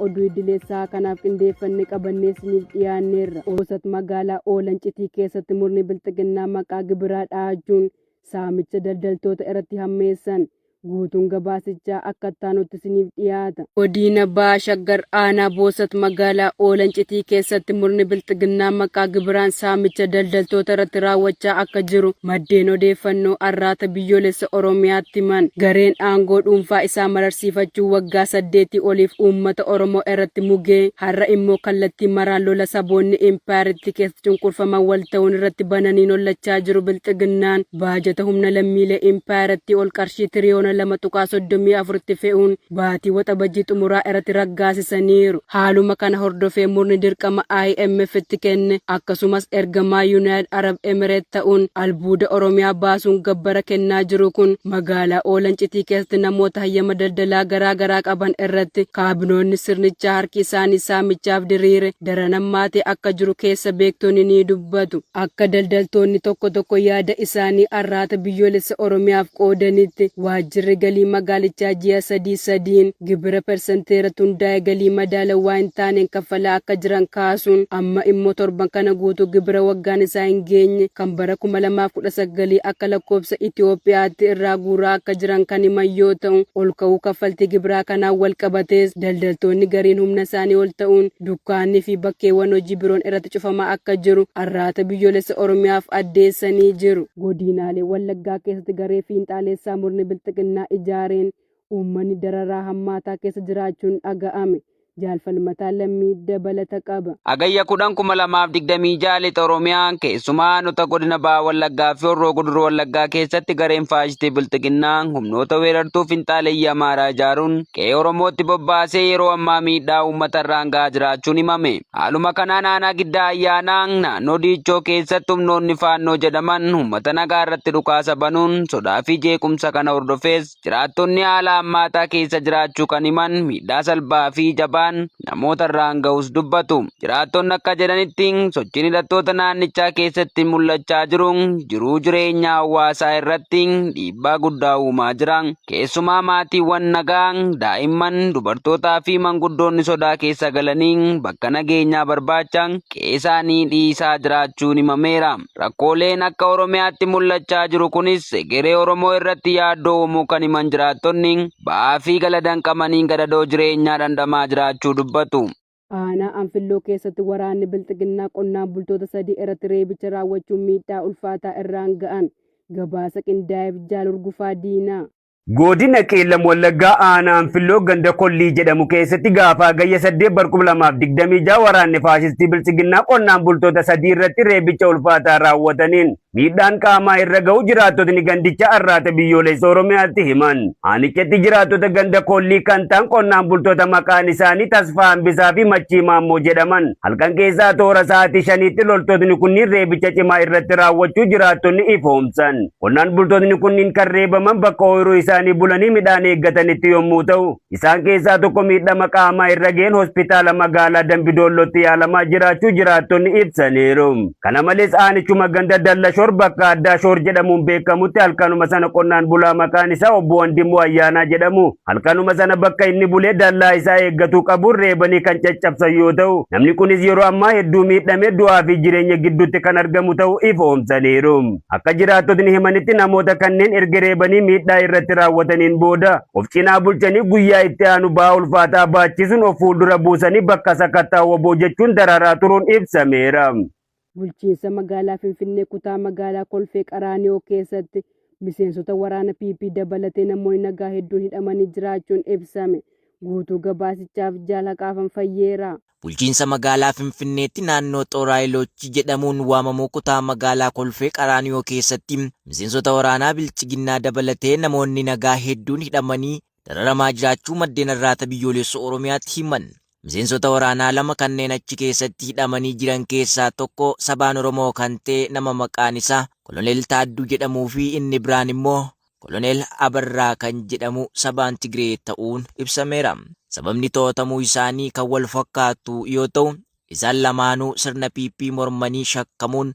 oduu idilee sa'a kanaaf qindeeffanne qabannee isiniif dhiyaanneerra. Boosat magaalaa Oolancitii keessatti murni bilxiginnaa maqaa gibiraa dhahachuun saamicha daldaltoota irratti hammeessan. Guutuun gabaasichaa akka itti isiniif dhiyaata. Godina Baha Shaggar Aanaa Boosat magaalaa Oolancitii keessatti murni bilxiginnaa maqaa gibiraan saamicha daldaltoota irratti raawwachaa akka jiru maddeen odeeffannoo Arraata Biyyoolessa Oromiyaatti himan. Gareen aangoo dhuunfaa isaa mararsiifachuu waggaa 8 oliif uummata Oromoo irratti mugee har'a immoo kallattii maraan lola saboonni impaayeritti keessa cunqurfaman wal ta'uun irratti bananiin hollachaa jiru. Bilxiginnaan baajata humna lammiilee impaayeratti ol qarshii tiriyoona 2.34tti fe'uun baatii Waxabajjii xumuraa irratti raggaasisaniiru. Haaluma kana hordofee murni dirqama IMF itti kenne akkasumas ergamaa Yuunaayitid Arab Emireet ta'uun albuuda Oromiyaa baasuun gabbara kennaa jiru kun magaalaa Oolancitii keessatti namoota hayyama daldalaa garaa garaa qaban irratti kaabinoonni sirnichaa harki isaanii saamichaaf diriire daran hammaatee akka jiru keessa beektonni ni dubbatu. Akka daldaltoonni tokko tokko yaada isaanii Arraata Biyyoolessa Oromiyaaf qoodanitti, waajjirri galii magaalichaa ji'a sadii sadiin gibira persenteerratti hundaa'e galii madaalawaa hin taaneen kaffalaa akka jiran kaasuun, amma immoo torban kana guutuu gibira waggaan isaa hin geenye kan bara 2019 akka lakkoofsa Itoophiyaatti irraa guuraa akka jiran kan himan yoo ta'u, ol ka'uu kaffaltii gibiraa kanaan wal qabatees daldaltoonni gariin humna isaanii ol ta'uun dukkaannii fi bakkeewwan hojii biroon irratti cufamaa akka jiru Arraata Biyyoolessa Oromiyaaf addeessanii jiru. Godinaalee Wallaggaa keessatti garee fiinxaaleessaa murni bilxiginnaa ijaareen uummanni dararaa hammaataa keessa jiraachuun dhaga'ame. Jaal Falmataa Lammii dabalata qaba. Hagayya 10,2026 Lixa Oromiyaa keessumaa aanota godina Baha Wallaggaa fi Horroo Guduruu Wallaggaa keessatti gareen faashistii Bilxiginnaa humnoota weerartuu finxaaleyyii Amaaraa ijaaruun qe'ee Oromootti bobbaasee yeroo ammaa miidhaa uummata irraan gahaa jiraachuun himame. Haaluma kanaan aanaa Giddaa Ayyaanaa naannoo Diichoo keessatti humnoonni Faannoo jedhaman uummata nagaa irratti dhukaasa banuun sodaa fi jeequmsa kana hordofees jiraattonni haala hammaataa keessa jiraachuu kan himan miidhaa salphaa fi jabaan namoota irraan ga'us dubbatu. Jiraattonni akka jedhanitti sochiin hidhattoota naannichaa keessatti mul'achaa jiru jiruu jireenya hawaasaa irratti dhiibbaa guddaa uumaa jira. Keessumaa maatiiwwan nagaa, daa'imman, dubartootaa fi manguddoonni sodaa keessa galanii bakka nageenyaa barbaacha qe'ee isaanii dhiisaa jiraachuun himameera. Rakkooleen akka Oromiyaatti mul'achaa jiru kunis egeree Oromoo irratti yaaddoo uumuu kan himan jiraattonni, ba'aa fi gala danqamanii gadadoo jireenyaa dhandhamaa jiraachuu dubbatu. Aanaa Anfilloo keessatti waraanni Bilxiginnaa qonnaan bultoota 3 irratti reebicha raawwachuun miidhaa ulfaataa irraan ga'an. Gabaasa qindaa'eef Jaal Hurgufaa Diinaa. Godina Qeellam Wallaggaa aanaa Anfilloo ganda Kollii jedhamu keessatti gaafa Hagayya 8 bar 2026 waraanni faashistii Biltsiginnaa qonnaan bultoota 3 irratti reebicha ulfaataa raawwataniin miidhaan qaamaa irra ga'uu jiraattotni gandichaa Arraata Biyyoolessa Oromiyaatti himan. Aanichatti jiraattota ganda Kollii kan ta'an qonnaan bultoota maqaan isaanii Tasfaa Hambisaa fi Machii Maammoo jedhaman halkan keessaa toora sa'aatii shaniitti loltootni kunniin reebicha cimaa irratti raawwachuu jiraattonni ifoomsan. Qonnaan bultootni kunniin kan reebaman bakka ooyiruu isaanii bulanii midhaan eeggatanitti yommuu ta'u, isaan keessaa tokko miidhama qaamaa irra ga'een hospitaala magaalaa Dambidoollootti yaalamaa jiraachuu jiraattonni ibsaniiru. Kana malees aanichuma ganda Dalla Shoor bakka addaa Shoor jedhamuun beekamutti halkanuma sana qonnaan bulaa maqaan isaa obbo Wandimmoo Ayyaanaa jedhamu halkanuma sana bakka inni bulee dallaa isaa eeggatuu qabuun reebanii kan caccabsan yoo ta'u, namni kunis yeroo ammaa hedduu miidhamee du'aa fi jireenya gidduutti kan argamu ta'uu ifoomsaniiru. Akka jiraattotni himanitti namoota kanneen erga reebanii miidhaa irratti raawwataniin booda of cinaa bulchanii guyyaa itti aanu ba'aa ulfaataa baachisuun of fuuldura buusanii bakka sakattaa wbo jechuun dararaa turuun ibsameera. Bulchiinsa magaalaa Finfinnee kutaa magaalaa Kolfee Qaraaniyoo keessatti miseensota waraana PP dabalatee namoonni nagaa hedduun hidhamanii jiraachuun ibsame. Guutuu gabaasichaaf Jaal Haqaafan Fayyeeraa. Bulchiinsa magaalaa Finfinneetti naannoo Xooraayiloochi jedhamuun waamamuu kutaa magaalaa Kolfee Qaraaniyoo keessatti miseensota waraanaa Bilxiginnaa dabalatee namoonni nagaa hedduun hidhamanii dararamaa jiraachuu maddeen Arraata Biyyoolessa Oromiyaatti himan. Miseensota waraanaa 2 kanneen achi keessatti hidhamanii jiran keessaa tokko sabaan Oromoo kan ta'e nama maqaan isaa Koloneel Taadduu jedhamuu fi inni biraan immoo Koloneel Abarraa kan jedhamu sabaan Tigree ta'uun ibsameera. Sababni to'atamuu isaanii kan wal fakkaatu yoo ta'u, isaan lamaanuu sirna PP mormanii shakkamuun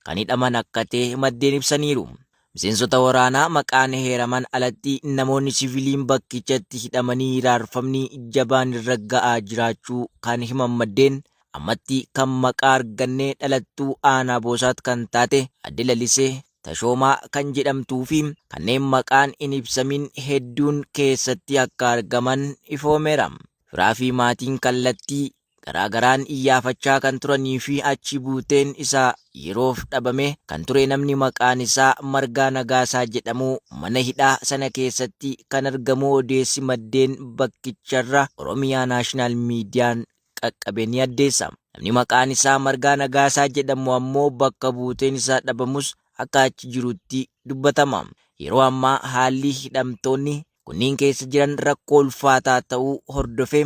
kan hidhaman akka ta'e maddeen ibsaniiru. Miseensota waraanaa maqaan heeraman alatti namoonni siviliin bakkichatti hidhamanii hiraarfamni jabaan irra ga'aa jiraachuu kan himan maddeen, ammatti kan maqaa argannee dhalattuu aanaa Boosaat kan taate Adde Lalisee Tashoomaa kan jedhamtuu fi kanneen maqaan hin ibsamin hedduun keessatti akka argaman ifoomeera. Firaa fi maatiin kallattii garaa garaan iyyaafachaa kan turanii fi achi buuteen isaa yeroof dhabame kan ture namni maqaan isaa Margaa Nagaasaa jedhamu mana hidhaa sana keessatti kan argamu odeessi maddeen bakkicharra Oromiyaa Naashinaal Miidiyaan qaqqabe ni addeessa. Namni maqaan isaa Margaa Nagaasaa jedhamu ammoo bakka buuteen isaa dhabamus akka achi jirutti dubbatama. Yeroo ammaa haalli hidhamtoonni kunniin keessa jiran rakkoo ulfaataa ta'uu hordofee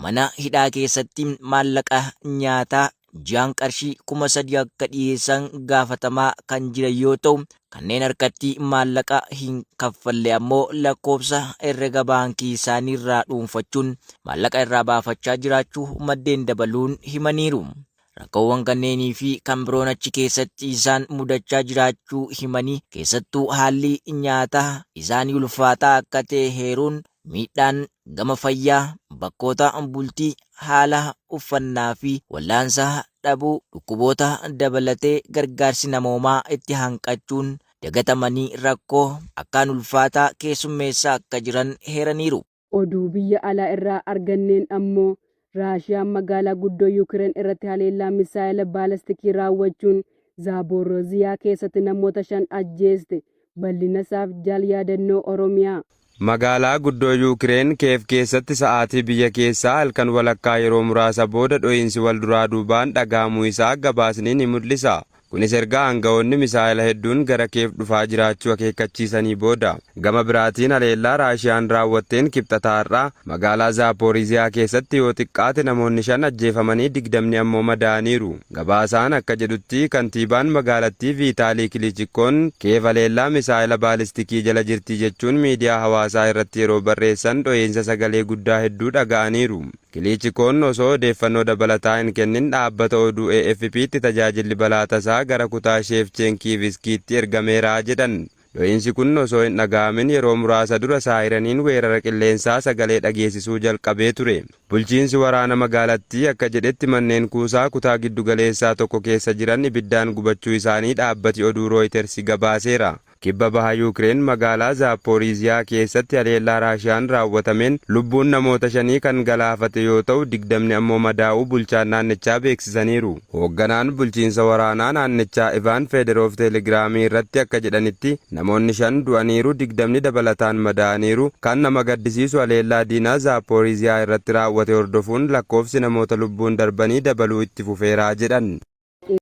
mana hidhaa keessatti maallaqa nyaataa ji'aan qarshii 3000 akka dhiyeessan gaafatamaa kan jiran yoo ta'u, kanneen harkatti maallaqa hin kaffalle ammoo lakkoofsa herrega baankii isaanii irraa dhuunfachuun maallaqa irraa baafachaa jiraachuu maddeen dabaluun himaniiru. Rakkoowwan kanneenii fi kan biroon achi keessatti isaan mudachaa jiraachuu himanii, keessattuu haalli nyaataa isaanii ulfaataa akka ta'e heeruun miidhaan gama fayyaa, bakkoota bultii, haala uffannaa fi wallaansa dhabuu, dhukkuboota dabalatee gargaarsi namoomaa itti hanqachuun dagatamanii rakkoo akkaan ulfaataa keessummeessaa akka jiran heeraniiru. Oduu biyya alaa irraa arganneen ammoo Raashiyaan magaalaa guddoo Yukireen irratti haleellaa misaa'ela baalastikii raawwachuun Zaaboorooziyaa keessatti namoota 5 ajjeeste. Bal'inasaaf Jaal Yaadannoo Oromiyaa. Magaalaa guddoo Yuukireen Keev keessatti sa'aatii biyya keessaa halkan walakkaa yeroo muraasa booda dho'iinsi wal duraa duubaan dhaga'amuu isaa gabaasni ni mul'isa. Kunis erga aanga'oonni misaa'ela hedduun gara Keev dhufaa jiraachuu akeekkachiisanii booda. Gama biraatiin haleellaa Raashiyaan raawwatteen Kibxata har'aa magaalaa Zaapooriziyaa keessatti yoo xiqqaate namoonni 5 ajjeefamanii digdamni ammoo madaa'aniiru. Gabaasaan akka jedhutti kantiibaan magaalattii Viitaalii Kilichikoon Keev haleellaa misaa'ela baalistikii jala jirti jechuun miidiyaa hawaasaa irratti yeroo barreessan dho'iinsa sagalee guddaa hedduu dhaga'aniiru. Kiliichikoon osoo odeeffannoo dabalataa hin kennin dhaabbata oduu AFP'tti tajaajilli balaa tasaa gara kutaa Sheevcheenkiiviskiitti ergameera jedhan. Dho'iinsi kun osoo hin dhaga'amin yeroo muraasa dura saayiraniin weerara qilleensaa sagalee dhageessisuu jalqabee ture. Bulchiinsi waraana magaalattii akka jedhetti manneen kuusaa kutaa giddugaleessaa tokko keessa jiran ibiddaan gubachuu isaanii dhaabbati oduu Rooyitersi gabaaseera. Kibba Baha Yuukireen magaalaa Zaappooriiziyaa keessatti haleellaa Raashiyaan raawwatameen lubbuun namoota shanii kan galaafate yoo ta'u, digdamni ammoo madaa'uu bulchaan naannichaa beeksisaniiru. Hoogganaan bulchiinsa waraanaa naannichaa Ivaan Feederoov Teelegiraamii irratti akka jedhanitti, namoonni 5 du'aniiru, digdamni dabalataan madaa'aniiru. Kan nama gaddisiisu haleellaa diinaa Zaappooriiziyaa irratti raawwate hordofuun lakkoofsi namoota lubbuun darbanii dabaluu itti fufeera jedhan.